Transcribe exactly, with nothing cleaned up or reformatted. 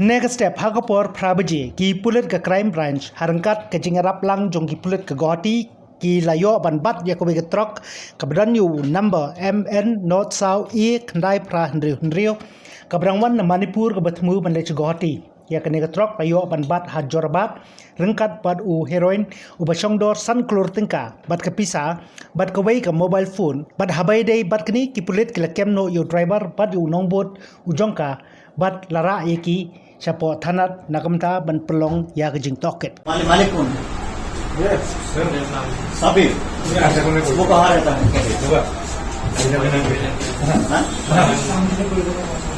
Kane ka step ha ka por phra baje, ki pulit ka Crime Branch ha ryngkat ka jingïarap lang jong ki pulit ka Guwahati ki la ïoh ban bat ïa kawei ka trok kaba don ïa u number M N nod saw A khyndai phra hynriew hynriew, kaba dang wan na Manipur kaba thmu ban leit sha Guwahati. Ïa kane ka trok la ïoh ban bat ha Jorabat ryngkat bad u heroin uba shong dor san klur tyngka, bad ka pisa, bad kawei ka mobile phone, bad haba ïadei bad kine ki pulit ki la kem noh ïa u driver bad ïa u nongbud u jong ka, bad la rah ïa ki shapoh thanat na ka bynta ban pynlong ïa ka jingtohkit. Malik, Malik कौन? ये सर। साबिर। ये ऐसे कौन है? वो कहाँ रहता है? वो हाँ?